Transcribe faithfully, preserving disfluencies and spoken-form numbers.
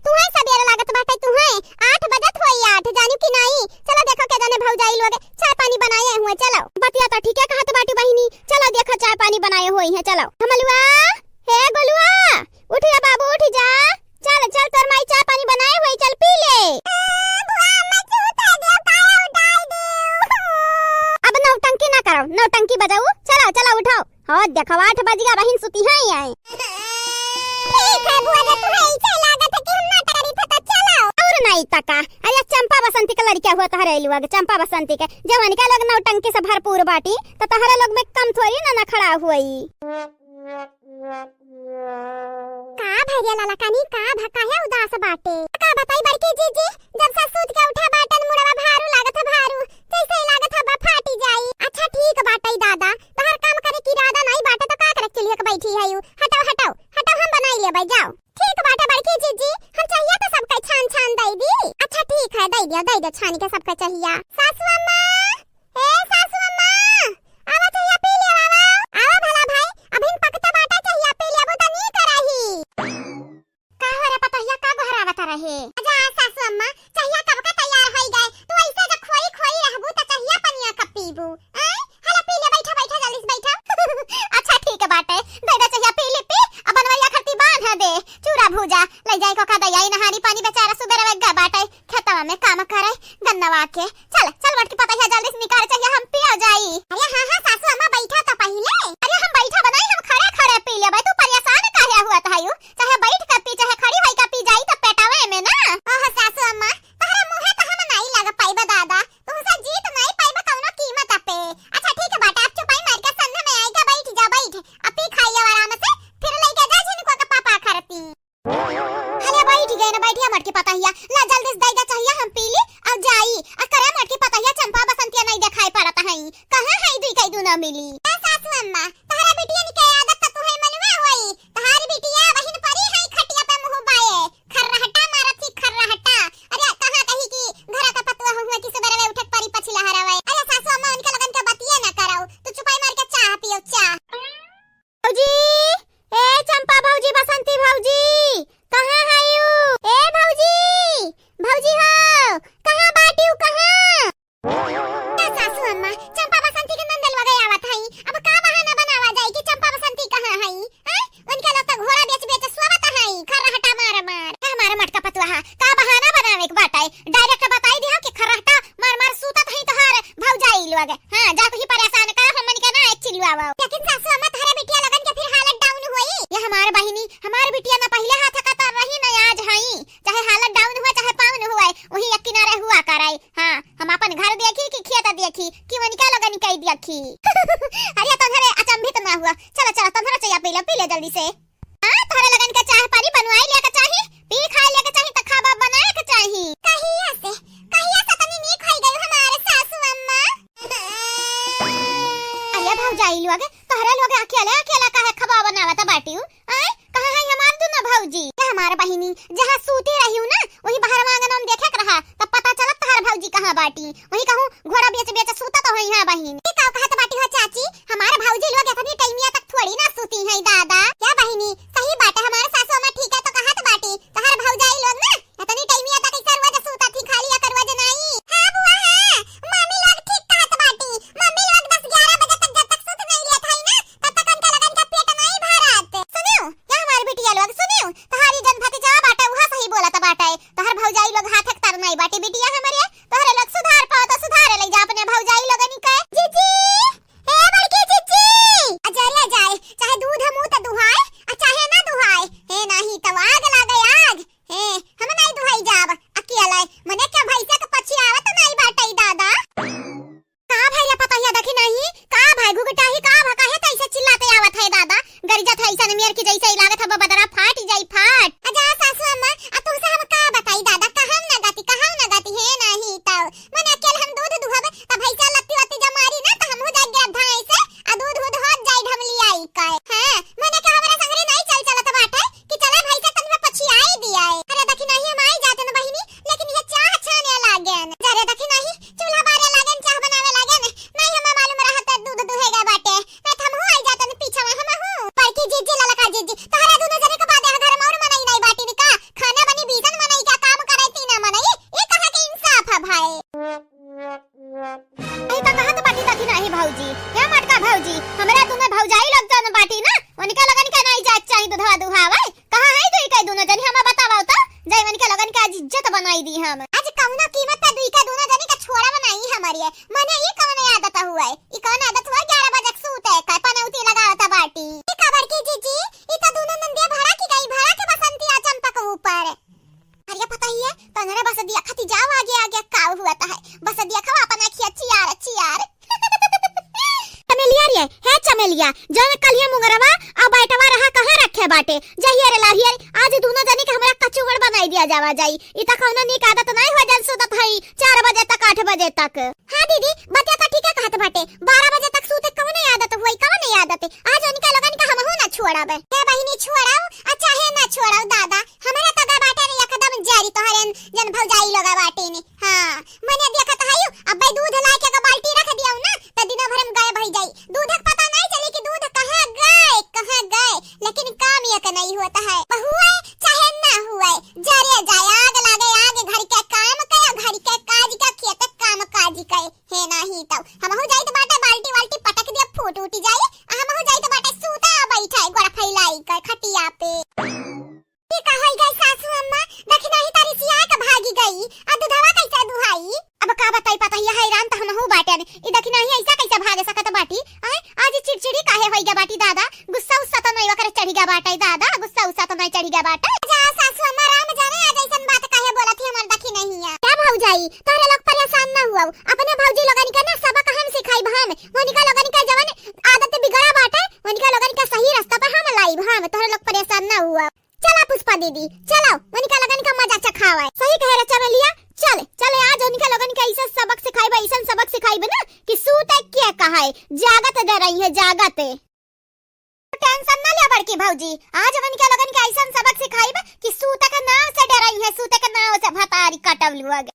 तुहैं सबेर लागत बाटे तुहैं, आठ बजत होई आठ, जानिउ कि नाई? चलो देखो के जाने भौजाई लोग चाय पानी बनाए हुए, चलो। बतिया तो ठीके कहत बाटी बहिनी, चलो देखो चाय पानी बनाए होई हैं, चलो। हमलुआ, हे गोलुआ, उठ रे बाबू, उठ जा। चल, चल, तोर माई चाय पानी बनाए होई, चल पी ले। अब नौटंकी ना करो, नौटंकी बजाऊ, चलो, चलो उठाओ। हो देखो, आठ बज गया, बहिन सुती है यहाँ। ठीक है बुआ, जब तुम्हें ऐसे लागत है कि हम ना करी थे तो चलो। और नहीं तो का, अरे चंपा बसंती के लड़किया हुआ तहरे लोग, चंपा बसंती के, जवन के लोग नौटंकी से भरपूर बाटी, तो तहरे लोग में कम थोड़ी ना नखड़ा हुई। का भैया लाला कानी, का भकाया उदास बाटे? का बताई बड़की जीजी, जब से सूत के उठा बाटन मुड़वा भारू लागत है भारू, जैसे ही लागत है बा फाटी जाई। अच्छा ठीक बाटे दादा, तोहर काम करे के इरादा नहीं बाटे तो का करे चुल्हे के बैठी है यू? हटाओ, हटाओ, हटाओ, हम बनाई लेबै, जाओ। ठीक बाटे बड़की जीजी, हम चाहिया तो सबके छान छान दे दी। अच्छा ठीक है, दे दियो, दे दियो छान के सबके चाहिया। सासू अम्मा, ए सासू अम्मा, आवा चाहिया पी ले आवा। आवा भला भाई, अभिन पकते बाटा चाहिया पी लेबू त नीक रही। का हो रे पतोहिया, का गोहरावत रहे? जा सासू अम्मा, चाहिया कब का तैयार होई गए, तू ऐसे जो खोई खोई रहबू त चाहिया पनिया कब पीबू? आय, हला पी ले, बैठा बैठा जल्दी से बैठा। अच्छा ठीक बाटे, दे दे चाहिया पी ले पी, अब बनवैया खरती बांध दे, चूरा भूजा, ले जाए को का दयाई नहारी पानी बेचारा सुबेरे वेग्गा बाटे। खेतवा में काम करे, गन्नवा के। चल, चल, मोटकी पतोहिया, जल्दी से निकार चाहिया, हम पिया जाई। अरे हाँ, हाँ, सासू अम्मा, बैठा तो पहिले। अरे हम बैठा बनाई, हम खड़े खड़े पी लेबै, तू परेशान काहे हुआ था यू? चाहे बैठ के पी, चाहे खड़ी होई के पी जाई तो पेटवे में ना। ओह सासू अम्मा, तोहरा मुँहे तो हम नाई लग पाइब दादा, तुमसे जीत नाई पाइब कौनो कीमत पे। अच्छा ठीक बाटे, अब चुपाई मार के संध में आई के बैठ जा, बैठ, अब पी खाई ले आराम से, फिर लेके जा झिनको के पापा खरती। हले बैठ गए ना, बैठिया मोटकी पतोहिया, ला जल्दी से दे दे चाहिया हम पी ली, अब जाई। आ करे मोटकी पतोहिया, चंपा बसंतिया नहीं दिखाई पड़त हई, कहाँ है दुई कई दूना मिली? ए सासू अम्मा, तहरा बिटियन के आदत तो तुहे मलुआ होई, तहारी बिटिया बहिन परी है खटिया पे मुँह बाए, खर्रहटा मारत ही खर्रहटा। अरे कहाँ कही कि घर का पतुआ हुआ कि सुबह रे उठक परी पछिला हरवे। अरे सासू अम्मा, उनके लगन के बतिये ना कराओ, तू चुपाई मार के चाह पियो, चाह। भौजी, ए चंपा भौजी, बसंती भौजी, कहाँ हयू? ए भौजी, भौजी हो, कहाँ बाटिउ, कहाँ? ए सासू अम्मा, चंपा बसंती के नंदल वगैरह आवत हई। अब का बहाना बनावा जाई कि चंपा बसंती कहाँ हई? हैं? उनके लोग तो घोड़ा बेच बेच सोवत हई, खर्रहटा मार मार। ए हमारे मटका पतुआ, का बहाना बनावे के बाटे? Direct बताई दिहो कि खर्रहटा मार मार सूतत हई तोहार भौजाई लोग। हाँ, जा तू ही परेशान कर, हमन के ना एक चिल्लू आवा। लेकिन सासू अम्मा, तहरे बिटिया लगन के फिर हालत down होई। ये हमार बहिनी, हमार बिटिया ना पहिले हाथ का तर रही, ना आज हई। चाहे हालत down हुआ, चाहे पाउन हुआ, वही एक किनारे हुआ कराई। हाँ, हम अपन घर देखी कि खेत देखी, कि उनका लगन कई देखी। अरे तोहरे अचंभित ना हुआ। चलो, चलो, तोहरे चाहिया पी ले, पी ले जल्दी से। हाँ, तोहरे लगन के चाह पानी बनवाई ले के चाही, पी खाई ले के चाही, त खाबा बनाए के चाही। कहिया से, कहिया से तनी नीक होई गई हमारे सासू अम्मा। अरे भौजाई लोग, तोहरे लोग अकेले, अकेले काहे खाबा बनावत बाटिउ? आय, कहाँ है हमार दुनो भौजी? ये हमार बहिनी, जहाँ सूती रहिउ ना, वही बाहर आंगन में देखे के रहा, तब पता चलत तोहार भौजी कहाँ बाटी। वही कहूँ घोड़ा बेच बेच सूतत होई है बहिन। ये का कहत बाटी हो चाची? हमार भौजी लोग इतनी टाइमिया तक थोड़ी ना सूती है दादा। क्या बहिनी, सही बात है, हमार सासू अम्मा ठीक है तो कहत बाटी। तोहार भौजाई लोग ना इतनी टाइमिया तक इस रोज सूतत ही खाली, अकर रोज नहीं। हाँ बुआ, हाँ, मम्मी लोग ठीक कहत बाटी। मम्मी लोग दस ग्यारह बजे तक जब तक सूत नहीं लेत हई ना, तब तक उनके लगन का पेट नहीं भरत। सुन इज्जत बनाई दी हम। आज कौनो कीमत पे दुई का दोनों जनी का छोड़ा बनाई हमारी है। मने ई कौन आदत हुआ है? ई कौन आदत हुआ? ग्यारह बजे सूते का पनौती लगावत बाटी। ई का बड़की जीजी, ई तो दोनों नंदिया भड़ा की गई, भड़ा के बसंती आ चंपा के ऊपर। अरे पता ही है, तोहरे बस देखत ही जाओ आगे आगे का हुआ है। बस देखो अपन अखिया चियार चियार। चमेलिया रे, हे चमेलिया, जौन कलिया मुंगरवा आ बैठवा रहा कहाँ रखे बाटे? जहिया रे लाहिया रे, आज दोनों जनी के हमरा कचुगड़ बनाई दिया जावा जाई। ई त कौनो नीक आदत नहीं हो जन सुतत हई चार बजे तक, आठ बजे तक। हाँ दीदी, बतिया त ठीके कहत बाटे। बारह बजे तक सूते कौन आदत हुई, कौन आदत? आज उनका लोगन का हमहू ना छोड़ब। हे बहिनी छोड़ाऊ, आ चाहे ना छोड़ाऊ दादा, हमरे त गा बाटे रे एकदम जारी तोहरे जन भौजाई लोग बाटे ने। हाँ, मने देखत हई, अब्बे दूध लाए के एगो बाल्टी रख दियाऊ ना, त दिनो भर में गायब हो जाई। दूध के पता नहीं चली कि दूध कहाँ गए, कहाँ गए, लेकिन काम ये के नहीं होता है। हुए चाहे ना हुए, जरे जाए, आग लागे आग, घर के काम के, घर के काज के, खेत काम काज के। हे नाही तो हमहू जाइत बाटे बाल्टी वाल्टी पटक दिया, फूट उठ जाई। आ हमहू जाइत बाटे सूता बैठा गोड़ फैलाई के खटिया पे। ई का होई गई सासू अम्मा, देखी नाही तारी सिया के भागी गई, आ दूधवा कैसे दुहाई? अब का बताई, पता ही हैरान त हमहू बाटेन। ई देखी नाही ऐसा कैसे भाग सकत बाटी? आय, आज चिड़चिड़ी काहे होई गा बाटी दादा? गुस्सा उस्सा त नहीं ओकरे चढ़ी गा बाटे दादा, गुस्सा उस्सा त नहीं चढ़ी गा बाटे। जा सासू अम्मा, राम जाने आज ऐसन बात काहे बोलत ही हमर देखी नहीं है। क्या भौजाई, तोहरे लोग परेशान ना हुआ, अपने भौजी लोगन के ना सबक हम सिखाई हम, उनका लोगन के जवन आदत बिगड़ा बाटे, उनका लोगन के सही रास्ता पे हम लाई हम, तोहरे लोग परेशान ना हुआ। चला पुष्पा दीदी, चला, उनका लगन का मजा चखावे। सही कहे रे चमेलिया, चल, चल आज उनका लगन का ऐसा सबक सिखाइबे, ऐसा सबक सिखाइबे ना कि सूते के कहे, जागत डरई है, जागत। टेंशन ना ले बड़की भौजी, आज उनका लगन का ऐसा सबक सिखाइबे कि सूते के नाव से डरई है, सूते के नाव से भतारी कटवलू आगे।